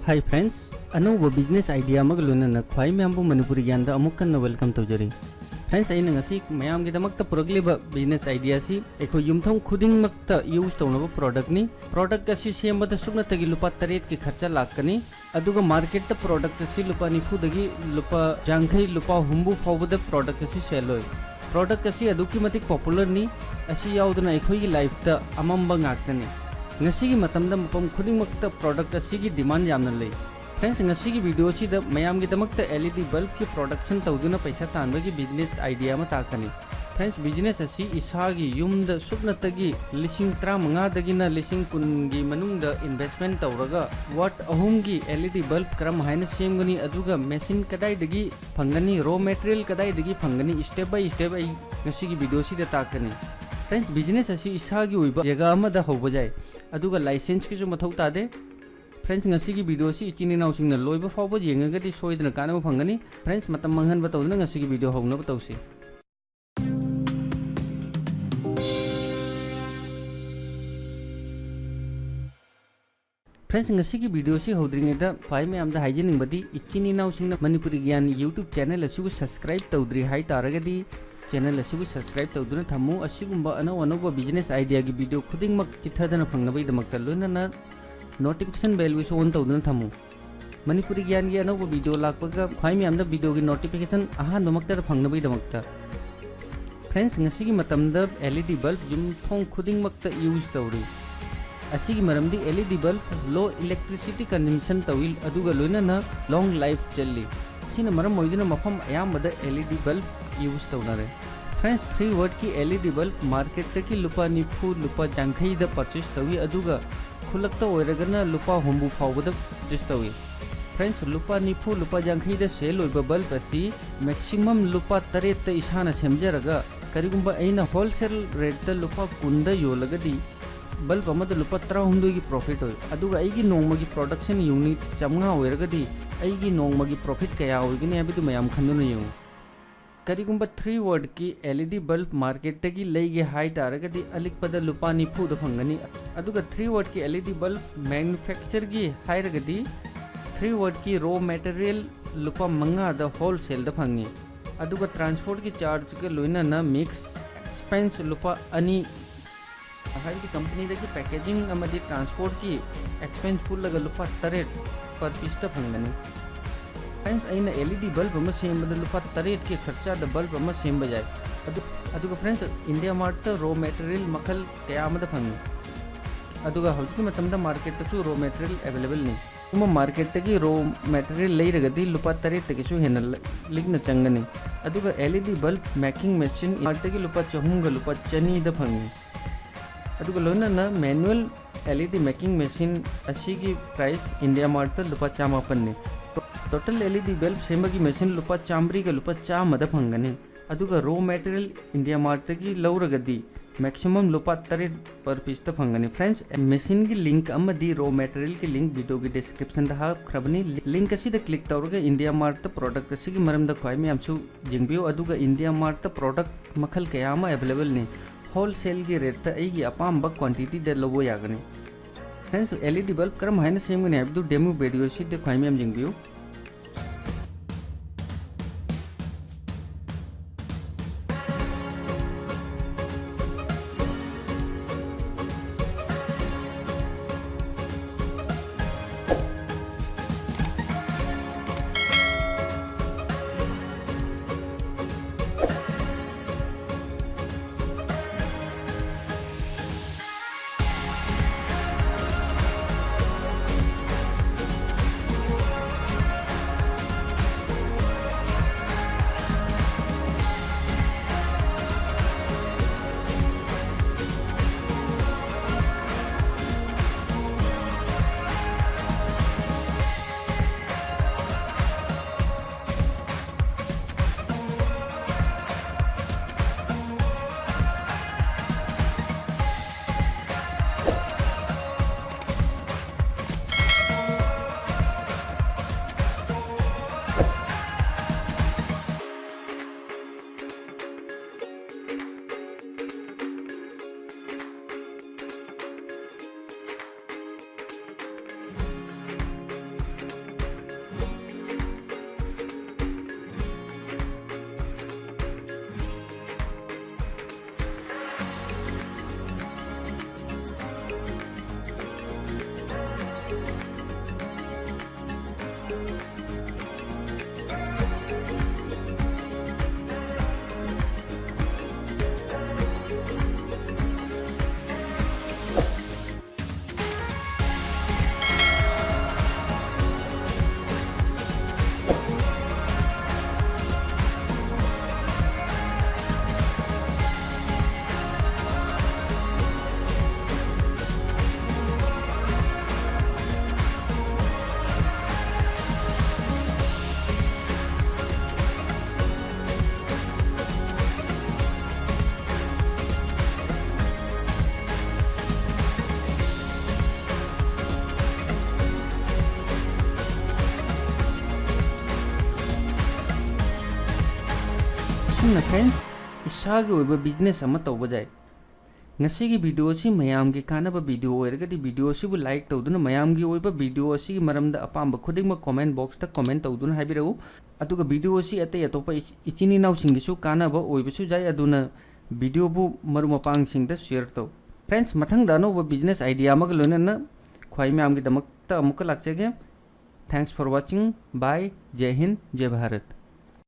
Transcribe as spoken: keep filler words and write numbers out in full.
Hi friends, ꯑꯅꯧꯕ business idea ꯑꯃꯒ ꯂꯣꯏꯅꯅ ꯈ꯭ꯋꯥꯏ ꯃꯌꯥꯝꯕꯨ ꯃꯅꯤꯄꯨꯔꯤ ꯒ꯭ꯌꯥꯟꯗ ꯑꯃꯨꯛ ꯍꯟꯅ welcome ꯇꯧꯖꯔꯤ꯫ Friends, ꯑꯩꯅ ꯉꯁꯤ ꯃꯌꯥꯝꯒꯤꯗꯃꯛꯇ ꯄꯨꯔꯛꯂꯤꯕ business idea ꯑꯁꯤ ꯑꯩꯈꯣꯏ ꯌꯨꯝꯊꯣꯡ ꯈꯨꯗꯤꯡꯃꯛꯇ use ꯇꯧꯅꯕ product ꯅꯤ꯫ Product ꯑꯁꯤ ꯁꯦꯝꯕꯗ ꯁꯨꯞꯅꯇꯒꯤ ꯂꯨꯄꯥ ꯇꯔꯦꯠꯀꯤ ꯈꯔꯆ ꯂꯥꯛꯀꯅꯤ, ꯑꯗꯨꯒ market ꯇ product ꯑꯁꯤ ꯂꯨꯄꯥ ꯅꯤꯐꯨꯗꯒꯤ ꯂꯨꯄꯥ ꯌꯥꯡꯈꯩ, ꯂꯨꯄꯥ ꯍꯨꯝꯐꯨ ꯐꯥꯎꯕꯗ product ꯑꯁꯤ sell ꯑꯣꯏ꯫ Product ꯑꯁꯤ ꯑꯗꯨꯛꯀꯤ ꯃꯇꯤꯛ popular ꯅꯤ꯫ ꯑꯁꯤ ꯌꯥꯎꯗꯅ ꯑꯩꯈꯣꯏꯒꯤ life ꯇ ꯑꯃꯝꯕ ꯉꯥꯛꯇꯅꯤ꯫ ꯉꯁꯤꯒꯤ ꯃꯇꯝꯗ ꯃꯐꯝ ꯈꯨꯗꯤꯡꯃꯛꯇ product ꯑꯁꯤꯒꯤ demand ꯌꯥꯝꯅ ꯂꯩ꯫ Friends, ꯉꯁꯤꯒꯤ video ꯑꯁꯤꯗ ꯃꯌꯥꯝꯒꯤꯗꯃꯛꯇ L E D bulb ꯀꯤ production ꯇꯧꯗꯨꯅ ꯄꯩꯁꯥ ꯇꯥꯟꯕꯒꯤ business idea ꯑꯃ ꯇꯥꯛꯀꯅꯤ꯫ Friends, business ꯑꯁꯤ ꯏꯁꯥꯒꯤ ꯌꯨꯝꯗ ꯁꯨꯞꯅꯇꯒꯤ ꯂꯤꯁꯤꯡ ꯇꯔꯥꯃꯉꯥꯗꯒꯤꯅ ꯂꯤꯁꯤꯡ ꯀꯨꯟꯒꯤ ꯃꯅꯨꯡꯗ investment ꯇꯧꯔꯒ watt ꯑꯍꯨꯝꯒꯤ L E D bulb ꯀꯔꯝ ꯍꯥꯏꯅ ꯁꯦꯝꯒꯅꯤ, ꯑꯗꯨꯒ machine ꯀꯗꯥꯏꯗꯒꯤ ꯐꯪꯒꯅꯤ, raw material ꯀꯗꯥꯏꯗꯒꯤ ꯐꯪꯒꯅꯤ, step by step ꯑꯩ ꯉꯁꯤꯒꯤ video ꯑꯁꯤꯗ ꯇꯥꯛꯀꯅꯤ꯫ Friends, business ꯑꯁꯤ ꯏꯁꯥꯒꯤ ꯑꯣꯏꯕ ꯖꯒꯥ ꯑꯃꯗ ꯍꯧꯕ ꯌꯥꯏ, ꯑꯗꯨꯒ license ꯀꯤꯁꯨ ꯃꯊꯧ ꯇꯥꯗꯦ꯫ Friends, ꯉꯁꯤꯒꯤ video ꯑꯁꯤ ꯏꯆꯤꯟ ꯏꯅꯥꯎꯁꯤꯡꯅ ꯂꯣꯏꯕ ꯐꯥꯎꯕ ꯌꯦꯡꯉꯒꯗꯤ ꯁꯣꯏꯗꯅ ꯀꯥꯟꯅꯕ ꯐꯪꯒꯅꯤ꯫ Friends, ꯃꯇꯝ ꯃꯥꯡꯍꯟꯕ ꯇꯧꯗꯨꯅ ꯉꯁꯤꯒꯤ video ꯍꯧꯅꯕ ꯇꯧꯁꯤ꯫ Friends, ꯉꯁꯤꯒꯤ video ꯑꯁꯤ ꯍꯧꯗ꯭ꯔꯤꯉꯩꯗ ꯈ꯭ꯋꯥꯏ ꯃꯌꯥꯝꯗ ꯍꯥꯏꯖꯅꯤꯡꯕꯗꯤ, ꯏꯆꯤꯟ ꯏꯅꯥꯎꯁꯤꯡꯅ ꯃꯅꯤꯄꯨꯔꯤ ꯒ꯭ꯌꯥꯟ YouTube channel ꯑꯁꯤꯕꯨ subscribe ꯇꯧꯗ꯭ꯔꯤ ꯍꯥꯏ ꯇꯥꯔꯒꯗꯤ, channel ꯑꯁꯤꯕꯨ subscribe ꯇꯧꯗꯨꯅ ꯊꯝꯃꯨ꯫ ꯑꯁꯤꯒꯨꯝꯕ ꯑꯅꯧ ꯑꯅꯧꯕ business idea ꯒꯤ video ꯈꯨꯗꯤꯡꯃꯛ ꯆꯤꯠꯊꯗꯅ ꯐꯪꯅꯕꯒꯤꯗꯃꯛꯇ, ꯂꯣꯏꯅꯅ notification bell ꯒꯤꯁꯨ on ꯇꯧꯗꯨꯅ ꯊꯝꯃꯨ꯫ ꯃꯅꯤꯄꯨꯔꯤ ꯒ꯭ꯌꯥꯟꯒꯤ ꯑꯅꯧꯕ video ꯂꯥꯛꯄꯒ ꯈ꯭ꯋꯥꯏ ꯃꯌꯥꯝꯗ video ꯒꯤ notification ꯑꯍꯥꯟꯕꯃꯛꯇꯗ ꯐꯪꯅꯕꯒꯤꯗꯃꯛꯇ꯫ Friends, ꯉꯁꯤꯒꯤ ꯃꯇꯝꯗ L E D bulb ꯌꯨꯝꯊꯣꯡ ꯈꯨꯗꯤꯡꯃꯛꯇ use ꯇꯧꯔꯤ꯫ ꯑꯁꯤꯒꯤ ꯃꯔꯝꯗꯤ L E D bulb low electricity consumption ꯇꯧꯏ, ꯑꯗꯨꯒ ꯂꯣꯏꯅꯅ long life ꯆꯠꯂꯤ꯫ ꯑꯁꯤꯅ ꯃꯔꯝ ꯑꯣꯏꯗꯨꯅ ꯃꯐꯝ ꯑꯌꯥꯝꯕꯗ L E D bulb use ꯇꯧꯅꯔꯦ꯫ Friends, three watt ꯀꯤ L E D bulb market ꯇꯒꯤ ꯂꯨꯄꯥ ꯅꯤꯐꯨ, ꯂꯨꯄꯥ ꯌꯥꯡꯈꯩꯗ purchase ꯇꯧꯏ, ꯑꯗꯨꯒ ꯈꯨꯜꯂꯛꯇ ꯑꯣꯏꯔꯒꯅ ꯂꯨꯄꯥ ꯍꯨꯝꯐꯨ ꯐꯥꯎꯕꯗ purchase ꯇꯧꯏ꯫ Friends, ꯂꯨꯄꯥ ꯅꯤꯐꯨ, ꯂꯨꯄꯥ ꯌꯥꯡꯈꯩꯗ sell ꯑꯣꯏꯕ bulb ꯑꯁꯤ maximum ꯂꯨꯄꯥ ꯇꯔꯦꯠꯇ ꯏꯁꯥꯅ ꯁꯦꯝꯖꯔꯒ, ꯀꯔꯤꯒꯨꯝꯕ ꯑꯩꯅ wholesale rate ꯇ ꯂꯨꯄꯥ ꯀꯨꯟꯗ ꯌꯣꯜꯂꯒꯗꯤ, bulb ꯑꯃꯗ ꯂꯨꯄꯥ ꯇꯔꯥꯍꯨꯝꯗꯣꯏꯒꯤ profit ꯑꯣꯏ꯫ ꯑꯗꯨꯒ ꯑꯩꯒꯤ ꯅꯣꯡꯃꯒꯤ production unit ꯆꯥꯝꯃꯉꯥ ꯑꯣꯏꯔꯒꯗꯤ, ꯑꯩꯒꯤ ꯅꯣꯡꯃꯒꯤ profit ꯀꯌꯥ ꯑꯣꯏꯒꯅꯤ ꯍꯥꯏꯕꯗꯨ ꯃꯌꯥꯝ ꯈꯟꯗꯨꯅ ꯌꯦꯡꯉꯨ꯫ ꯀꯔꯤꯒꯨꯝꯕ three watt ꯀꯤ L E D bulb market ꯇꯒꯤ ꯂꯩꯒꯦ ꯍꯥꯏ ꯇꯥꯔꯒꯗꯤ, ꯑꯂꯤꯛꯄꯗ ꯂꯨꯄꯥ ꯅꯤꯐꯨꯗ ꯐꯪꯒꯅꯤ꯫ ꯑꯗꯨꯒ three watt ꯀꯤ L E D bulb manufacture ꯒꯤ ꯍꯥꯏꯔꯒꯗꯤ, Three wattꯀꯤ raw material ꯂꯨꯄꯥ ꯃꯉꯥꯗ wholesaleꯗ ꯐꯪꯉꯤ꯫ ꯑꯗꯨꯒ transportꯀꯤ chargeꯀ ꯂꯣꯏꯅꯅ mix expense ꯂꯨꯄꯥ ꯑꯅꯤ, ꯍꯥꯏꯕꯗꯤ companyꯗꯒꯤ packaging ꯑꯃꯗꯤ transportꯀꯤ expense ꯄꯨꯜꯂꯒ ꯂꯨꯄꯥ ꯇꯔꯦꯠ per pieceꯇ ꯐꯪꯒꯅꯤ꯫ Friends, ꯑꯩꯅ LED bulb ꯑꯃ ꯁꯦꯝꯕꯗ ꯂꯨꯄꯥ ꯇꯔꯦꯠꯀꯤ ꯈꯔꯆꯥꯗ bulb ꯑꯃ ꯁꯦꯝꯕ ꯌꯥꯏ꯫ ꯑꯗꯨ, ꯑꯗꯨꯒ friends, India Martꯇ raw material ꯃꯈꯜ ꯀꯌꯥ ꯑꯃꯗ ꯐꯪꯉꯤ꯫ ꯑꯗꯨꯒ ꯍꯧꯖꯤꯛꯀꯤ ꯃꯇꯝꯗ marketꯇꯁꯨ raw material availableꯅꯤ꯫ ꯑꯗꯨꯒꯨꯝꯕ marketꯇꯒꯤ raw material ꯂꯩꯔꯒꯗꯤ ꯂꯨꯄꯥ ꯇꯔꯦꯠꯇꯒꯤꯁꯨ ꯍꯦꯟꯅ ꯂ-, ꯂꯤꯛꯅ ꯆꯪꯒꯅꯤ꯫ ꯑꯗꯨꯒ LED bulb making machine Martꯇꯒꯤ ꯂꯨꯄꯥ ꯆꯍꯨꯝꯒ ꯂꯨꯄꯥ ꯆꯅꯤꯗ ꯐꯪꯉꯤ꯫ ꯑꯗꯨꯒ ꯂꯣꯏꯅꯅ manual LED making machine ꯑꯁꯤꯒꯤ price India Martꯇ ꯂꯨꯄꯥ ꯆꯥꯃꯥꯄꯟꯅꯤ꯫ Total LED bulb ꯁꯦꯝꯕꯒꯤ machine ꯂꯨꯄꯥ ꯆꯥꯃꯔꯤꯒ ꯂꯨꯄꯥ ꯆꯥꯝꯃꯗ ꯐꯪꯒꯅꯤ꯫ ꯑꯗꯨꯒ raw material India Martꯇꯒꯤ ꯂꯧꯔꯒꯗꯤ maximum ꯂꯨꯄꯥ ꯇꯔꯦꯠ per pieceꯇ ꯐꯪꯒꯅꯤ꯫ Friends, machineꯒꯤ link ꯑꯃꯗꯤ raw materialꯒꯤ link videoꯒꯤ descriptionꯗ ꯍꯥꯞꯈ꯭ꯔꯕꯅꯤ꯫ Link ꯑꯁꯤꯗ click ꯇꯧꯔꯒ India Martꯇ product ꯑꯁꯤꯒꯤ ꯃꯔꯝꯗ ꯈ꯭ꯋꯥꯏ ꯃꯌꯥꯝꯁꯨ ꯌꯦꯡꯕꯤꯌꯨ꯫ ꯑꯗꯨꯒ India Martꯇ product ꯃꯈꯜ ꯀꯌꯥ ꯑꯃ availableꯅꯤ꯫ Wholesaleꯒꯤ rateꯇ ꯑꯩꯒꯤ ꯑꯄꯥꯝꯕ quantityꯗ ꯂꯧꯕ ꯌꯥꯒꯅꯤ꯫ Friends, LED bulb ꯀꯔꯝ ꯍꯥꯏꯅ ꯁꯦꯝꯒꯅꯤ ꯍꯥꯏꯕꯗꯨ demo video ꯑꯁꯤꯗ ꯈ꯭ꯋꯥꯏ ꯃꯌꯥꯝ ꯌꯦꯡꯕꯤꯌꯨ꯫ ꯑꯁꯨꯝꯅ friends, ꯏꯁꯥꯒꯤ ꯑꯣꯏꯕ business ꯑꯃ ꯇꯧꯕ ꯌꯥꯏ꯫ ꯉꯁꯤꯒꯤ video ꯑꯁꯤ ꯃꯌꯥꯝꯒꯤ ꯀꯥꯟꯅꯕ video ꯑꯣꯏꯔꯒꯗꯤ video ꯑꯁꯤꯕꯨ like ꯇꯧꯗꯨꯅ ꯃꯌꯥꯝꯒꯤ ꯑꯣꯏꯕ video ꯑꯁꯤꯒꯤ ꯃꯔꯝꯗ ꯑꯄꯥꯝꯕ ꯈꯨꯗꯤꯡꯃꯛ comment box ꯇ comment ꯇꯧꯗꯨꯅ ꯍꯥꯏꯕꯤꯔꯛꯎ꯫ ꯑꯗꯨꯒ video ꯑꯁꯤ ꯑꯇꯩ ꯑꯇꯣꯞꯄ ꯏꯆ-, ꯏꯆꯤꯟ ꯏꯅꯥꯎꯁꯤꯡꯒꯤꯁꯨ ꯀꯥꯟꯅꯕ ꯑꯣꯏꯕꯁꯨ ꯌꯥꯏ, ꯑꯗꯨꯅ video ꯕꯨ ꯃꯔꯨꯞ ꯃꯄꯥꯡꯁꯤꯡꯗ share ꯇꯧ꯫ Friends, ꯃꯊꯪꯗ ꯑꯅꯧꯕ business idea ꯑꯃꯒ ꯂꯣꯏꯅꯅ ꯈ꯭ꯋꯥꯏ ꯃꯌꯥꯝꯒꯤꯗꯃꯛꯇ ꯑꯃꯨꯛꯀ ꯂꯥꯛꯆꯒꯦ꯫ Thanks for watching. Bye. ꯖꯩ Hind, ꯖꯩ Bharat.